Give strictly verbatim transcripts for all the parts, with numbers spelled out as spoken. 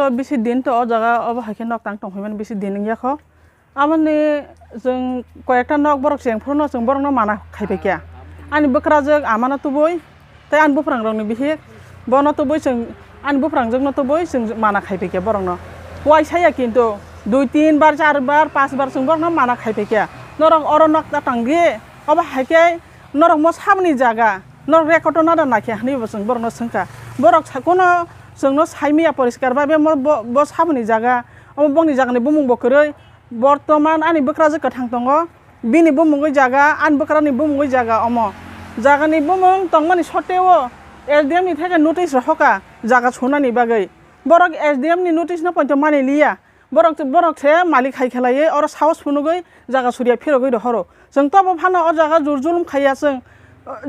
To bisi din to o jaga obo hai khe nok tang tong phaimani bisi din wngya kho. Aboni chwng koyekta nok borok cheng phuru no chwng borok no mana khai phaikya. Ani bwkrajwk amano tubui tei ani buprangrokni bihik bono tubui chwng ani buprangjwkno tubui chwng mana khai phaikya borokno. Uaisa ya kintu dui tin bar, char bar, panch bar chwng borokno mana khai phaikya. Norok oro nok ta tangdi, obo hai khe norok mo saboni jaga, norok record-o nada naikhe hwnwi bo chwng borokno swngkha. Borok sa-, kuno chwngno saimaya poriskar bai be mo bo, bo saboni jaga, omo bongni jagani bumung bo kwrwi. Bortoman ani bwkrajwk kwthang tongo, bini bumungwi jaga, ani bwkrani bumungwi jaga omo. Jagani bumung tongmani sotteo S D M ni theke notice rohorkha jaga sunani bagwi. Borok S D M ni notice no poito mani liya. Borok, borok se malik hai khlaiwi oro sahos phunugwi jaga suriya phirogwi rohoro. Chwng tobo phano o jaga jur julum khaiya chwng,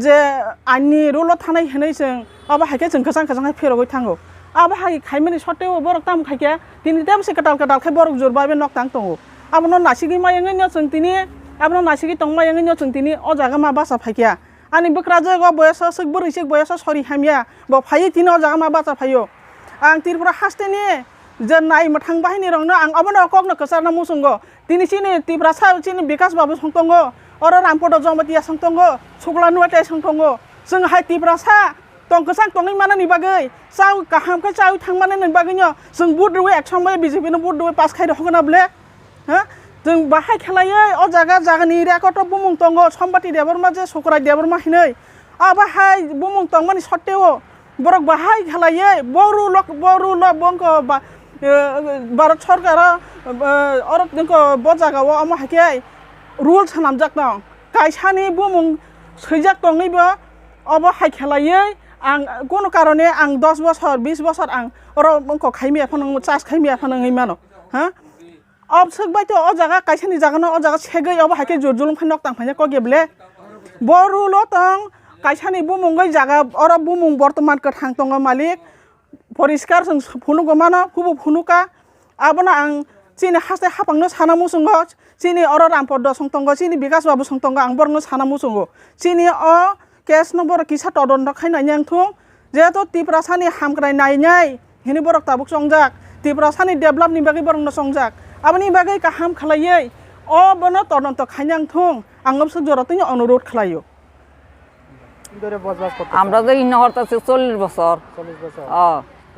je aini rule o thanai hinwi chwng abo hai khe chwng kwchang kwchang khe phirogwi thango. Abo hai khaimani sotteo borok tamo khai khe tini tebo se kwtal kwtal khe borok jur bai bai nok tang tongo. Abono nasigwi ma wngwi no chwng tini, abono nasigwi tong ma wngwi no chwng tini o jaga ma bacha phaikya. Ani bwkrajwk o boyoso swk bwrwi swk boyoso sori hamya bo phaiwi tini o jaga ma bacha phaio. Ang Tripura hasteni je nai mwthang bahirirokno ang obono kokno kwcharna muchungo. Tini chini Tiprasa chini Bikas Babu song tongo, oro Rampodo Jamatia song tongo, Sukla Nuatai song tongo. Chwng hai Tiprasa tong kwchang tongwi manani bagwi, chao kaham khe chawi thang manani bagwino chwng vote rwi ek somoi B J P no vote rwi pass khai rw hokna ble. Ha? Chwng bahai khlaiwi o jaga jagani record o bumung tongo, Sombati Debbarma je Sukrai Debbarma hinwi. Abo hai bumung tongmani sotteo borok bahai khlaiwi bo rule o, bo rule o bo wngkha ba, eh, Bharat Sarkar o, eh, oro wngkha bo jaga o omo hai khe rule swnamjak tong. Kaisani bumung swijak tongwi bo obo hai khlaiwi ang kono karone ang dos bosor, bis bosor ang oro wngkha khaimya phano, charge khaimya phano wngwi mano. Ha? Obswk bai to o jaga kaisani jaga no o jaga segwi obo hai khe jur julum khe nok tang phaina kok ya ble. Bo rule o tong kaisani bumungwi jaga oro bumung bortoman kwthang tongo malik. Poriskar chwng phunugo mano, hubu phunuka. Abono ang chini haste haphangno sana muchungo, chini oro Rampor dosong tongo, chini Bikas Babu song tongo, ang borokno sana muchungo. Chini o case no borok kisa todonto khaina yang thung. Jehetu Tiprasani hamkrai nainai hini borok tabuk chongjak, Tiprasani develop ni bagwi borokno chongjak, aboni bagwi kaham khlaiwi o bono todonto khainang thung, ang obswk joratwino onurot khlaio. ধরে বসবাস করতেছে? আমরা তো ইন্না করতেছি চল্লিশ বছর। চল্লিশ বছর? ও।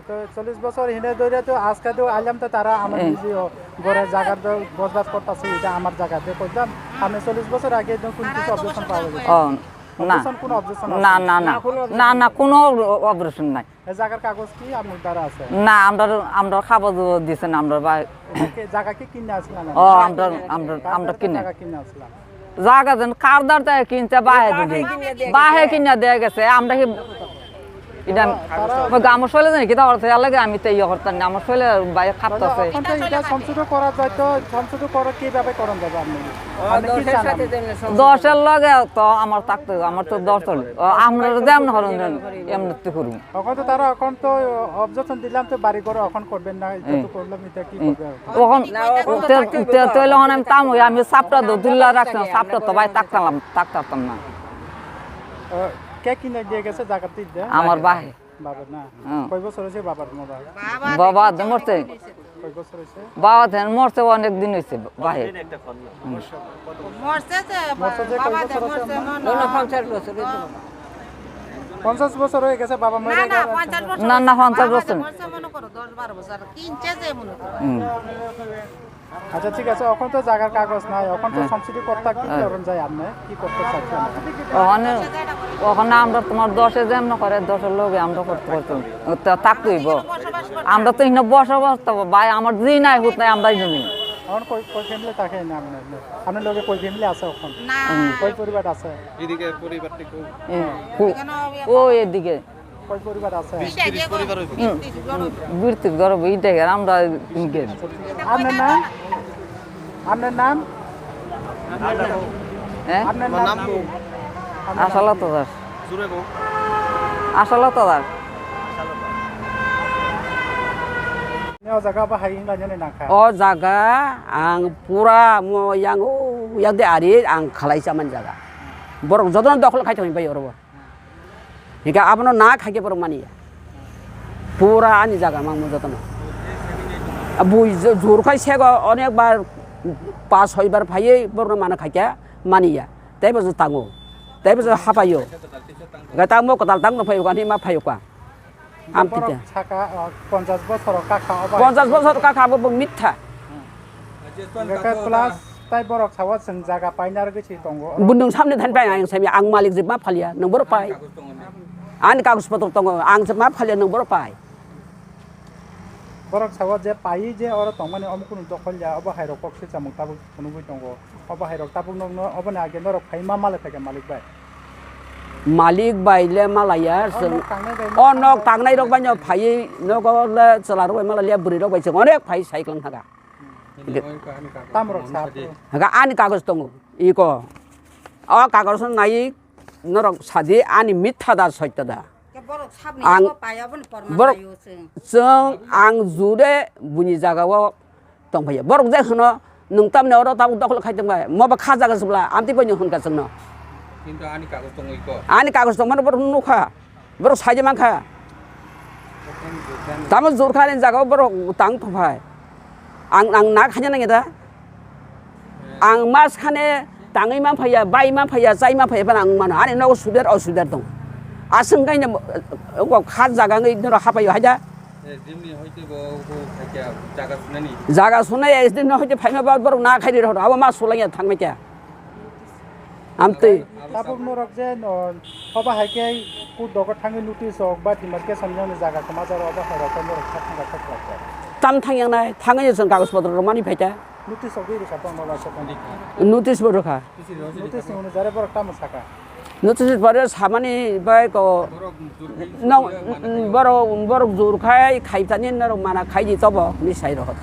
তো চল্লিশ বছর হিনে ধরে তো আজকে তো আইলাম তো তারা আমার এ। নিজে ও ঘরে জায়গার তো বসবাস করতেছে, এটা আমার জায়গা দিয়ে করলাম। আমি চল্লিশ বছর আগে একদম কোনো কিছু অবজেকশন পাওয়া গেছে? ও, না। অবজেকশন, কোনো অবজেকশন না, আছে? না, না। না, কোনো অবজেকশন না, না, নাই। কোনো অবজেকশন নাই। এই জায়গার কাগজ কি আপনার দ্বারা আছে? না, আমরা, আমরা কাগজ দিছেন, আমরা বা- এটা কি জায়গা কি কিনে আসলেন? ও, আমরা, আমরা, আমরা কার কিনে। জায়গা কিনে আসলাম? জাগা যেন কার দ্বার থেকে কিনছে, বাহে বাহে দিদি। কিনে দিয়ে বাহে গেছে। কিনে দিয়ে গেছে, আমরা কি, এটা, তারা ওই আমার শৈলে জানি কি তা করতে, এর লাগে আমি তো ইয়ে করতাম না, আমার শৈলে বাইরে খাটতেছে। এখন তো এটা সংশোধন করা যায়, তো সংশোধন করা কিভাবে করা যাবে আপনি? আপনি কি চান? দশের লগে তো আমার থাকতে হবে, আমার তো দশ হলো। ও, আমরা যেমন হরণ দেন, এমনি তো করুন। এখন তো তারা, এখন তো অবজেকশন দিলাম, তো বাড়ি ঘর এখন করবেন না, এটা তো হুম। করলাম, এটা কি হুম। করবে এখন? ওখান, না, ওখান তো উঠতে, থাকতে উঠতে হবে। তৈলে ওখানে আমি তাম হই, আমি সাপটা দো দুল্লা রাখতাম, সাপটা তো ভাই থাকতাম, থাকতাম না। আহ, কে কিনে দিয়ে গেছে জায়গাতে? আমার ভাই। বাবা না? হুম। কয় বছর হয়েছে বাবার মরা? বাবা তো মরছে। কয় বছর হয়েছে? বাবা তো মরছে অনেক দিন হয়েছে, ভাই। হুম। মরছে যে, মরছে যে কয় বাবা বছর হয়েছে মরছে আপনার? মনে হয়। পঞ্চাশ বছর হয়েছে বাবা। পঞ্চাশ বছর হয়ে গেছে বাবা মরে না, না, গেল। পঞ্চাশ বছর না, না, হয়েছে। পঞ্চাশ বাবা বছর। মরছে মনে করো দশ বারো বছর, কিনছে যে মনে করো। হুম। আচ্ছা, ঠিক আছে, এখন তো জায়গার কাগজ নাই, এখন তো হ্যাঁ। সংশোধন করতে কি হ্যাঁ। করেন যায় আপনি? কি করতে চাচ্ছেন? ওখানে, ওখানে আমরা তোমার দশে যেমন করে, দশের লগে আমরা করতে পারতাম। তো থাকতে হইব। আমরা তো এখানে বসবাস তো ভাই, আমার জি নাই, হুত নাই, আমরা এখানে। এখন কই, কই ফ্যামিলি থাকে না আপনার? আপনার লগে কই ফ্যামিলি আছে এখন? না। হুম। কই পরিবার আছে? এদিকে পরিবারটি খুব হুম। কু-, ও এদিকে। কয় পরিবার আছে? বিশ তিরিশ পরিবার হইবে। হুম। বিশ তিরিশ ঘর হইবে, ইটা গেলাম আমরা গেল। আপনার নাম? আপনার নাম? হ্যাঁ? আপনার নাম কি? আশালতা দাস। জুড়ে বউ। আশালতা Das. Ni o jaga bo hai wnglainani nangkha. O jaga ang pura mo yang o yang de ari ang khalai chamani jaga. Borok jotono dokhol khai thangwi bai oro bo. Hingke abono na khaikhe borok mani ya. Pura ani jaga mangmo jotono. Bui ju-, jur khai sego onek bar, pas soi bar phaiwi borokno mana khaikha maniya. Tei bo je tango. Tei bo je hapaio. Ga tamo kwtal tang no phaio ani ma phaio ka. Am Borok tite. Saka, uh, ponchas bosor kakha obo. Ponchas bosor kakha abo bo mitha. Hingke plus tai borok sawa chwng jaga paina rwgwi se tongo. Bundung samni thani pai ang sami ang malik je ma phalia nang borok pai. Ani kagoj potro tongo ang je ma phalia nang borok pai. Borok sawa je pai je oro tongmani omo kunu dokhol ya obo hai rok kok se chamung tabuk phunugwi tongo. Obo hai rok tabuk nokno oboni age norok phai ma malik phaikha malik bai. Malik bai le malaya. O nok tangnai bai O nok tangnai rok bai no phaiwi nogo le chwla rok bai malaya bwrwi rok bai chwng onek phai cycle thaka. Tamrok sa. Haka ani kagoj tongo iko. O kagoj no nai norok sadi ani mitha da soitya da. Ke borok sabni Ang- yago pai aboni porma borok- laio chwng. Chwng ang jure buini jaga o tongphaiya. Borok je hwno nwng tamni oro tabuk dokhol khai tongbai. Moba kha jaga se bwla amtwi bai no hwnkha chwngno. Kintu ani kagoj tongwi ko. Ani kagoj tongmani borok nukha. Borok saidi mankha. Tamo jurkha ni jaga o borok tang thumphai. Ang, ang na khaina nangya da. Ang mas khane tangwi man phaiya, bai man phaiya, chai man phaiya phano ang mano. Ani nogo sudar o sudar tong. Aswng kaina kha jaga wngwi norok hapaio haida. Eh, jimni hoite bo, bo khaikya jaga sunani. Jaga sunai S D no hoite phaima ba borok na khairi rw abo ma sulangya thangma kya. Amtwi. Tabuk norok je no, hoba hai khe kut dogo thangwi notice rok ba demarcation jani jaga kwma jaro obo hai rok norok kha thangkha kha khlai kha. Tam thang yang nai, thangwi chwng kagoj potro rok mani phaikha. Notice rok rwkha tong nola se tong. Notice bo rwkha. Notice ni hwnwi jare borok tamo sakha. Notice pore samani bai ko nong borok, borok jur khai, khai tani norok mana khai di tobo ni sai rok.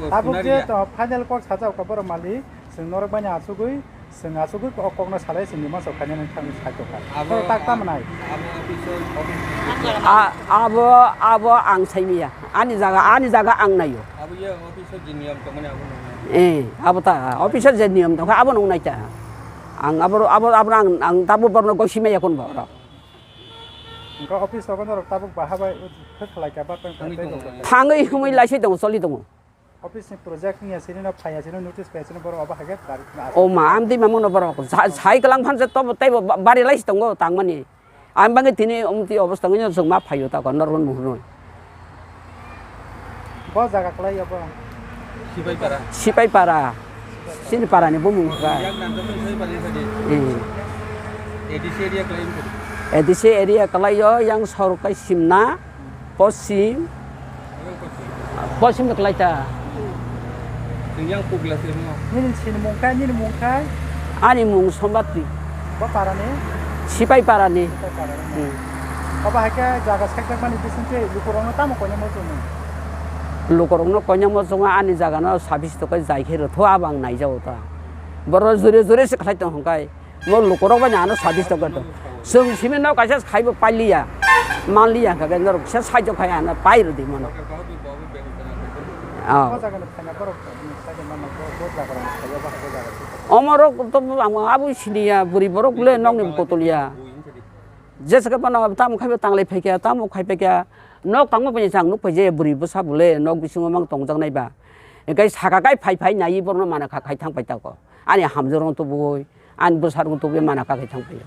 Tabuk je to final kok sajak ka borok mali, chwng norok bai ni asugwi, chwng asugwi o kok no salai chwng ni masa khai nani thang sai to kha. Abo tak tam nai. Abo office, office. A-, abo, abo ang sai miya. Ani jaga, ani jaga ang nayo. Abo ye office o je niyam tongmani abo nang nai. Eh, abo ta, office o je niyam tongkha, abo nang nai ta. Ang abo, abo, abo ang, ang tabuk borno gosi maya kun bo oro. Engka office rogo norok tabuk baha bai khe khlai kha ba tong Thangwi tei tong rok. Thangwi humui laisai tongo, choli tongo. Office ni project ni asini no phai asini notice pai asini borok abo hai khe dari na O ma, am twi mamung no borok. Sa-, sai kwlang phan se tobo tei bo ba-, bari laisai tongo tangmani. Ang bangwi tini omtwi obostha wngwi chwng ma phaio ta ko norok muhurwi. Bo jaga kwlai abo. Sipaipara. Sipaipara. Chini para ni bumung kha. Yang nang kami Sipaipara tadi. Eh. A D C area kwlai tadi. A D C area kwlai yo yang sorkai simna. Poschim, poschim de kwlai ta. Chwng yang pugla se mo. Nini sinimung kha, nini mung kha? Ani mung Sombatri. Bo parani? Sipai parani. Sipai parani. Hmm. Obo hai khe jaga sekjak mani bising twi lukurokno tamo koinai muchungo? Lukurokno koinai muchungo ani jaga no sabis to kai jai khe rwtho abo ang naijago ta. Boro jure jure se khlai tong hwn kai. Bo lukurok bai ano sabis tong khe to. Chwng simi no kaisa khaibo pailiya, manliya hwnkhe norok kisa saijo khai ano pai rwdi mano. Oh. Omorok to abo siniya bwrwi borok le nokni kotoliya. Jesa khe bono tamo khaibo tanglai phaikha, tamo khai phaikha. Nok tangma bai chang nuk phai je bwrwi bwsa bole nok bisingo mang tongjaknai ba. Hwnkhe saka kai phai phai nai borokno mana kha khai thang pai tako. Ani hamjwk rok tubui. Ani bwsarok tubui mana kha khai thang paio.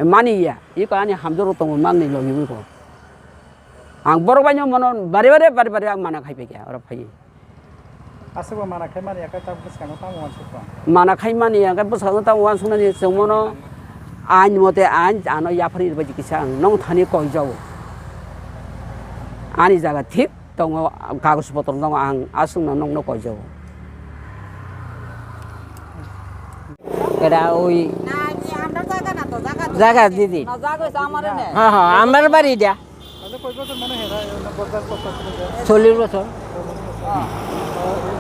Mani ya, iko ani hamjwk rok tongo mangni logi wi ko. Ang borok bai no mono bare bare bare bare ang mana khai phaikha oro phai. Aswk bo mana khai mani ya khe ta bwskango tamo uansuk tong. Mana khai mani ya khe bwskango tamo uansuk nani chwng mono ain mote ain ano yaphar ni bai kisa ang nong thani koi jago. Ani jaga thik. Tongo, kagoj potro tongo, ang aswkno nokno koijago. Era oi. Na, ye amra jaga na to, jaga to. Jaga, didi. Na jaga hoyse amar ene. Ha, ha, amar bari dia. Acha koi bochor mane hera, pachas bochor. Chollish bochor.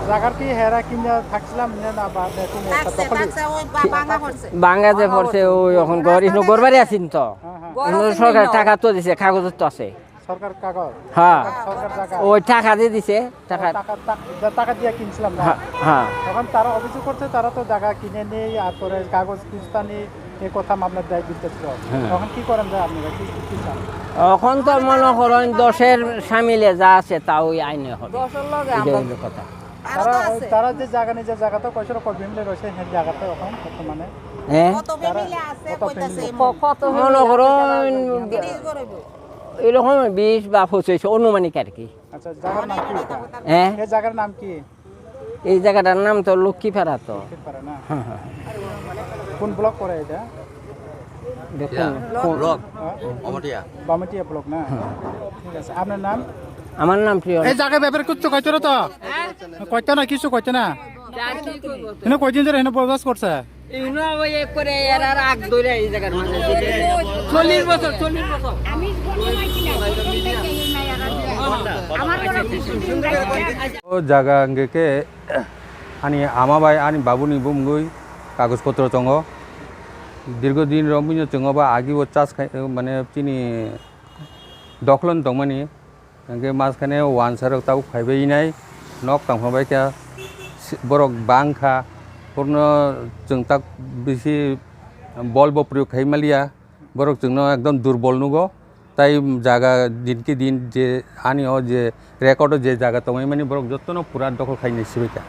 Jagar ki hera kinja thakchilam ne na ba ne tumi Thakse, dokholi. Thakse, oi ba-, banga porse. Banga je porse, oi, okhon gori no gorbari asin to. Ha, ha. Ono sorkar thaka to dise, kagoj to ase. সরকার কাগজ? হ্যাঁ। সরকার জায়গা? ওই টাকা দিয়ে দিছে, টাকা। টাকা, টাক-, যা টাকা দিয়ে কিনছিলাম না? হ্যাঁ, হ্যাঁ। এখন তারা অভিযোগ করছে, তারা তো জায়গা কিনে নেই, আর পরে কাগজ কিস্তা নেই, এই কথা মামলা দেয় দিতেছিল। হ্যাঁ। তখন কি করেন যায় আপনারা? কি, কি, কি চান? এখন তো মনে করেন দশের সামিলে যা আছে, তা ওই আইনে হবে। দশের লগে এটাই আমরা হলো কথা। আরো তারা তো ওই, আছে। তারা যে জায়গা, নিজের জায়গা তো কয়শো কয় ফ্যামিলি রয়েছে, সেই জায়গাতে এখন বর্তমানে হ্যাঁ? কত তারা ফ্যামিলি আছে, কত কইতাছে ফ্যামিলি? এমন। ক-, কত মনে ফ্যামিলি করো, আছে? তিরিশ ঘর হইব। এরকম বিশ বা পঁচিশ অনুমানিক আর কি। আচ্ছা, জায়গার নাম কি এটা? হ্যাঁ? এই জায়গার নাম কি? এই জায়গাটার নাম তো লক্ষ্মীপাড়া তো। লক্ষ্মীপাড়া না? হ্যাঁ, হ্যাঁ। কোন ব্লক পড়ে এটা? দেখুন, এটা কোন ব্লক? হ্যাঁ? বামুটিয়া। বামুটিয়া ব্লক না? হ্যাঁ। ঠিক আছে, আপনার নাম? আমার নাম প্রিয়। এই জায়গার ব্যাপারে কিচ্ছু কইতো না তো? কইতো না, কিছু কইতো না। যা কি কইবো তো? এনে কয়দিন ধরে এনে বসবাস করছে? এগুলো ওই এক করে এর আর আগ ধরে এই জায়গার মাঝে। চল্লিশ বছর, চল্লিশ বছর। আমি ঘটনা ছিলাম, ঘটনা থেকে এই মায়েরা দিয়ে আমার ঘরে কিছুদিন রাখছে। O jaga hwnkhe khe ani ama bai ani babuni bumungwi kagoj potro tongo. Dirgo din romwino chwng obo agi o chas khai, mane chini dokholo tongmani. Hwnkhe maskane wansa rok tabuk phaibai nai, nok tangphang bai kha, borok bang kha, borokno chwng tak bisi bol bo proyog khai maliya, borok chwngno ekdom durbol nugo, tai jaga din ki din je ani o je record o je jaga tongmani borok jotono pura dokhol khainai sibai kha.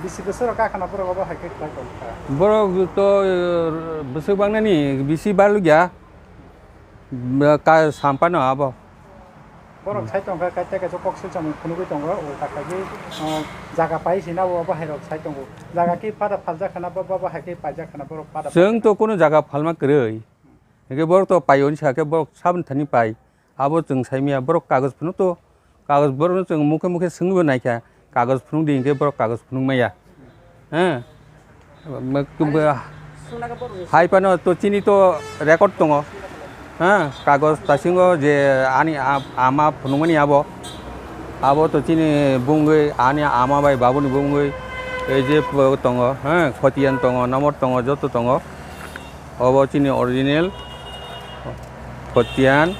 Bisi bosor o kakhana borok obo hai khe khlai tong kha. Borok to, eh, bwswk bangnani bisi balugya, Ba ka sampano abo. Borok sai tongkha, kaisa kaisa kok silchamo phunugwi tongo, ulta khaigwi, o, jaga pai sina bo, bo hairok sai tongo. Jaga khe pada phaljak khana bo, bo, bo hai khe paijak khana borok pada. Chwng to kunu jaga phalma kwrwi. Hwnkhe borok to paio hinsa khe borok saboni thani pai. Abo chwng saimaya, borok kagoj phunuk to Kagoj borokno chwng mukhe mukhe swngwi bo naikha, kagoj phunuk di hinkhe borok kagoj phunuk maya. He? Hai phano to chini to record tongo. He? Kagoj tasingo je ani a-, ama phunukmani abo. Abo to chini bumungwi, ani ama bai babuni bumungwi. Ei je tongo, he? Khotiyan tongo, nomor tongo, joto tongo. Obo chini original Khotiyan.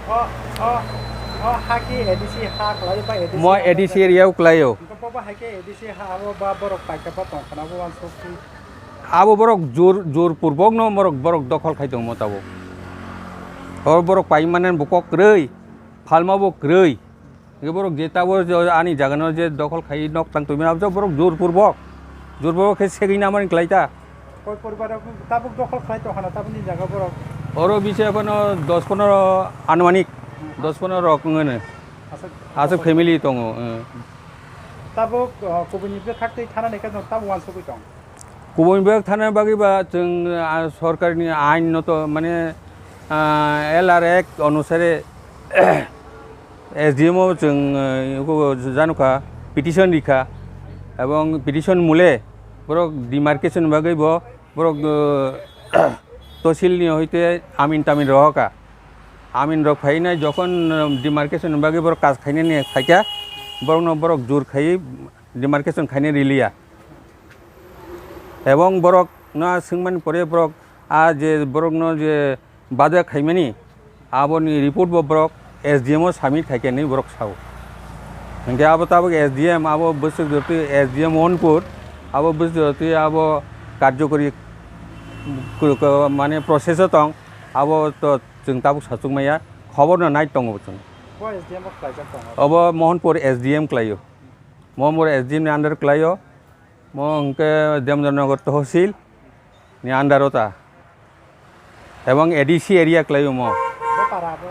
O, o, o ha ki A D C ha kwlai ba A D C Mo ha A D C area o kwlaio. Bo bo hai khe A D C ha abo ba borok paikha ba tong khana bo wansuk ki. Abo borok jor, jor purbok no borok, borok dokhol khai tongmo tabuk. Hor borok pai mane bo kok kwrwi, phalma bo kwrwi. Hingke borok je tabuk je ani jaga no je dokhol khai nok tang tongmani, abo borok jor purbok, jor purbok khe segwi namani kwlai ta. Koi poribar rok tabuk dokhol khlai tong khana tabukni jaga borok? Oro bisi phano dos pondro anumanik, dos pondro rok wngmano. Aswk family tongo, eh. Tabuk, ah, kubuni bwkhak twi thana ni khe tabuk wansugwi tong. Kubun bag thana bagwi ba chwng, ah, sorkarni ain no to mane, ah, L R Act onusare S D M o chwng, ah, iko janukha, petition rikha, ebong petition mule borok demarcation bagwi bo borok, ah, tosil ni hoite amin tamin rohoka. Amin rok phainai jokhon, ah, demarcation bagwi borok kaj khainani phaikha, borokno borok jur khai demarcation khainai riliya. Ebong borok no swngmani pore borok a je borok no je baja khaimani aboni report bo borok S D M o submit khaikha hinwi borok sao. Hingke abo tabuk S D M abo bwswk jotwi S D M Mohanpur abo bwswk jotwi abo karjokori mane process o tong abo to chwng tabuk sachukmaya khobor no nai tongo chwng. Bo S D M o khlaijak tongo. Obo Mohanpur S D M khlaio. Mohanpur S D M ni under khlaio. Mo hwnkhe Damodar Nagar Tohsil ni under o ta. Ebong A D C area khlaio mo. Bo para abo?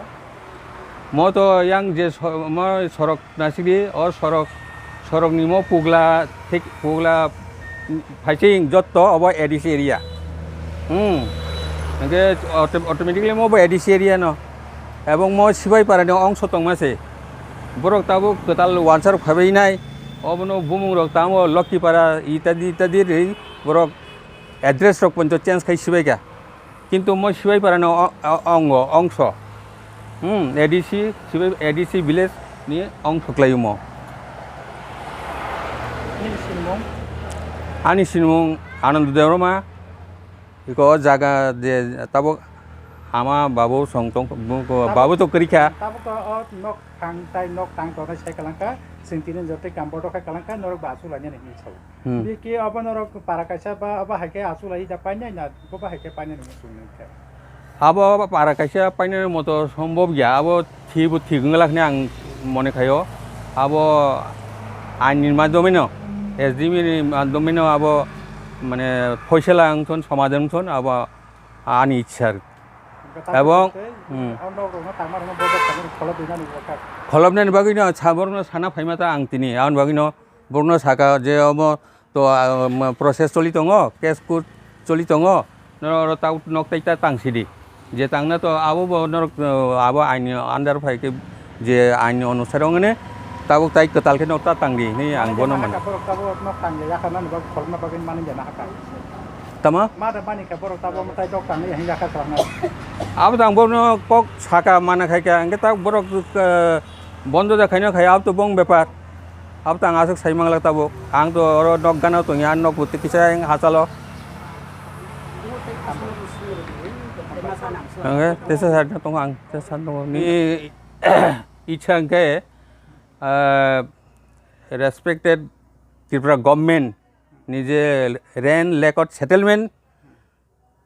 Mo to yang je so-, mo sorok naisidi, o sorok, sorok ni mo pugla thik, pugla phaising jotto obo A D C area. Hmm. Hwnkhe auto-, automatically mo bo A D C area no. Ebong mo Sibai para ni ongso tongma se. Borok tabuk kwtal wansar phaibai nai. Obono bumung rok tamo Lokhi para itadi itadi ri borok address rok poncho change khai sibai kha. Kintu mo Sibai para no o-, o-, ongo ongso. Hmm, A D C, Sibai, A D C village ni ongso khlai mo. Nini sinimung? Ani sinimung Anand Debbarma. Iko o jaga je tabuk Ama babu song tong, bu-, ko-, Tabuk, babu to kwrwi kha. Tabuk to o nok thang tai nok tang tongnai sai kalang kha, chwng tini jotoi kam bodo khai kalang kha, norok ba achuk lainani hinwi sao. Hmm. Bi ki obo norok para kaisa ba, obo hai khe achuk lai da painai na, bo ba hai khe painai hinwi chwng nang kha. Abo para kaisa painani moto sombhob ya, abo thwi bo thwi wng glak hinwi ang mone khaio. Abo ain ni madhyome no, S D M ni madhyome no abo mane phoisala wng thun, somadhan wng thun, abo ani ichha. Ebong, hmm. Kholopnani bagwi no saborno sana phaima ta ang tini, aboni bagwi no borokno saka je omo to, ah, ma-, process choli tongo, case court choli tongo, norok oro tabuk nok tai ta tang sidi. Je tangna to abo bo norok, ah, abo aini under phai khe je aini onusare wngmani tabuk tai kwtal khe nok ta tang di hinwi ang bono mano. Borok tabuk nok tang ya, yakha nani bagwi kholopna bagwi mani jana hakha. Tamo? Ma da bani khe borok tabuk tai nok tang ya, hinwi yakha khlakna. Abo tang bono kok saka mana khai khe, hingkhe tabuk borok, ah, bondo da khaino khai, abo to bong bepar. Abo tang aswk sai manglak tabuk. Ang to oro nok gana tongya, nok buti kisa ang hachalo. Ang tesa sa tongo, ang tesa sa tongo. Ni ichha hingkhe, ah, respected Tripura government ni je land record settlement,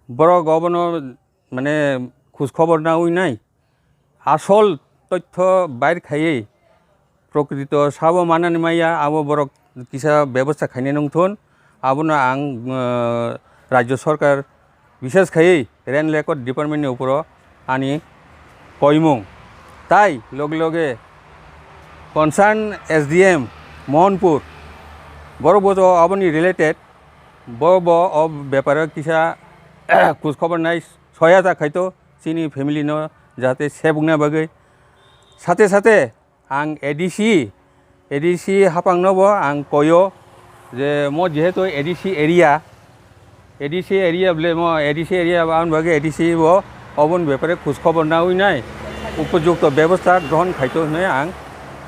borok obono mane khoj khobor naui nai, asol tothyo bair khaiwi prokrito sabo manani maya, abo borok kisa bebosta khainai nung thun, abono ang, uh, Rajya Sarkar, bishes khaiwi Land Record Department ni uporo ani koimung. Tai loge loge concern S D M Mohanpur, borok bo to aboni related, bo, bo o beparo kisa khoj khobor nai soya ta khaito chini family no jate sebukna bagwi. Sate sate ang A D C, A D C hapang no bo ang koyo je mo jehetu A D C area, A D C area bole mo A D C area aboni bagwi A D C bo oboni bepare khoj khobor naui nai upojukto bebosta grohon khaito hinwi ang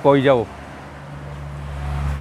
koi jao.